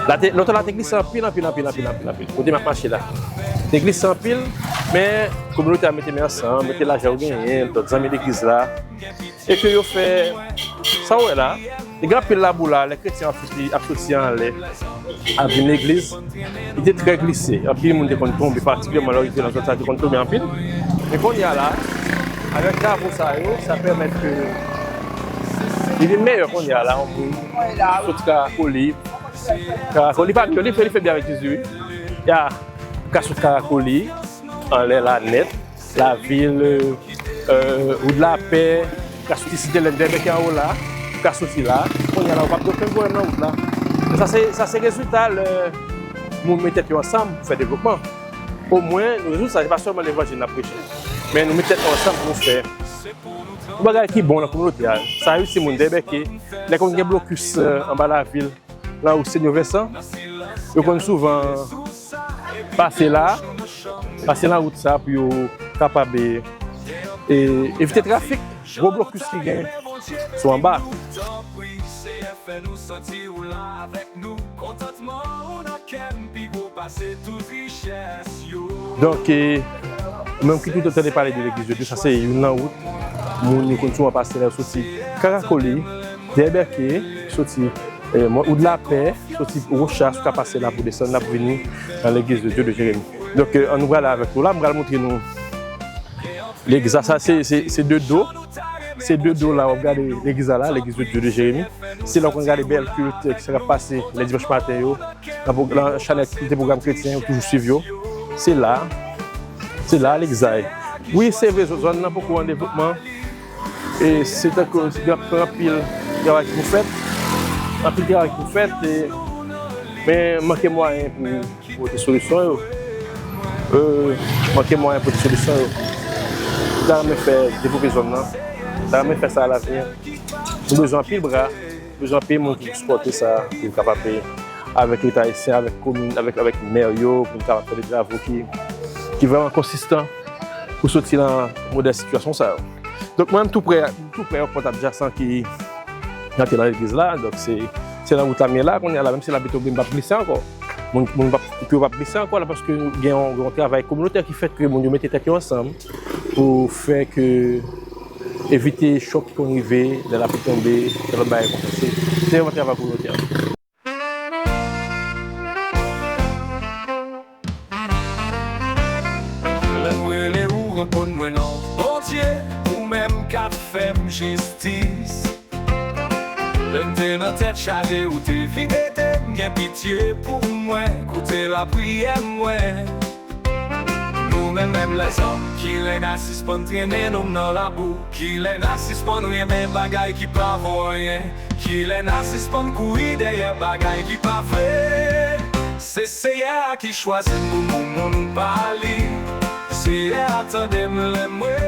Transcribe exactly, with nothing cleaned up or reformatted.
La te, lontan la te glise anpil, anpil, anpil, anpil, anpil, anpil. Kote m ap mache la. Te glise anpil, men kominote a mete men ansanm, mete lajan yo genyen, lòt zanmi legliz la. E ke yo fè, sa w wè la, te gen anpil labou la, lè kretyen ap soti, ap soti anlè, ap vin legliz, li te trè glise. Anpil moun te konn tonbe, patikilyèman lè w rive nan zòn sa, te konn tonbe anpil. Men kounye a la, avèk travo sa yo, sa pèmèt ke li vin meyè kounye a la, yon moun soti Karakoli, Karakoli, li pa byen, li fè, li fè byen avèk Jezi, wi. Ya, ka sot Karakoli, anlè la nèt, lavil, euh, wout lapè, ka soti Site Lèn, Dèbèke anwo la, ou ka soti la, kounye a la, ou p ap gen okenn pwoblèm nan wout la. Men sa se, sa se rezilta lè moun met tèt yo ansanm pou fè devlopman. Omwen, nou rezoud sa, se pa sèlman levanjil n ap preche, men nou met tèt nou ansanm pou nou fè yon bagay ki bon nan kominote a. Sa yo, se moun Dèbèke, lè konn gen blokis, euh, anba lavil, nan wout Senyo Vensan, yo konn souvan pase la, pase nan wout sa pou yo kapab, e, evite trafik, gwo blokis ki gen sou anba. Donk, e, ou menm ki toujou tande pale de Legliz de Dye, sa se youn nan wout moun yo konn souvan pase lè yo soti Karakoli, Dèbèke, soti, eh, Mòn Wout Lapè, soti Wochas, ou ka pase la pou desann, la pou vini nan Legliz de Dye de Jeremi. Donk, eh, ann nou prale avèk nou la, m pral montre nou legliz la. Sa se, se, se de do. Se de do la, w ap gade legliz la, la, Legliz de Dye de Jeremi. Se la w konn gade bèl kilt, eh, ki sa k ap pase lè dimanch maten yo. Nan pwo-, nan chanèl kilti pwogram kretyen, ou toujou swiv yo. Se la, se la legliz la ye. Wi, se vre, zòn nan poko an devlopman. E se tankou gen anpil travay ki pou fèt. Anpil travay ki pou fèt. E, men manke mwayen pou pote solisyon yo. E, manke mwayen pote solisyon yo. M ta renmen fè devlope zòn nan. M ta renmen fè sa alavni. Nou bezwen anpil bra. Bezwen anpil moun ki sipòte sa, pou n kapab, avèk Leta ayisyen, avèk komin, avèk, avèk mè yo, pou n kapab fè de travo ki, ki vrèman konsistan pou soti nan modèl sitiyasyon sa yo. Donk, mwen menm tou prè, tou prè yon pòt adjasan ki rantre nan legliz la. Donk, se, se nan wout la m ye la, kounye a la, menm si l abite oubyen m p ap glise ankò. Moun, moun p ap, pye yo p ap glise ankò la, paske gen yon, yon travay kominotè ki fèt ke moun yo mete tèt yo ansanm pou fè ke evite chòk ki konn rive, lè lapli tonbe, lè lòt bagay konsa. Se, se yon travay kominotè. Lè m rele ou, reponn mwen non, Bondye, ou menm k ap fè m jistis. Lè m te nan tèt chaje, ou te vin ede m, gen pitye pou mwen, koute lapriyè mwen. Nou menm, menm lèzòm, kilè n a sispann trennen nou nan labou? Kilè n a sispann renmen bagay ki pa vo anyen? Kilè n a sispann kouri dèyè bagay ki pa vre? Se Seyè a ki chwazi n pou nou moun pa li. Seyè a tande m lè mwen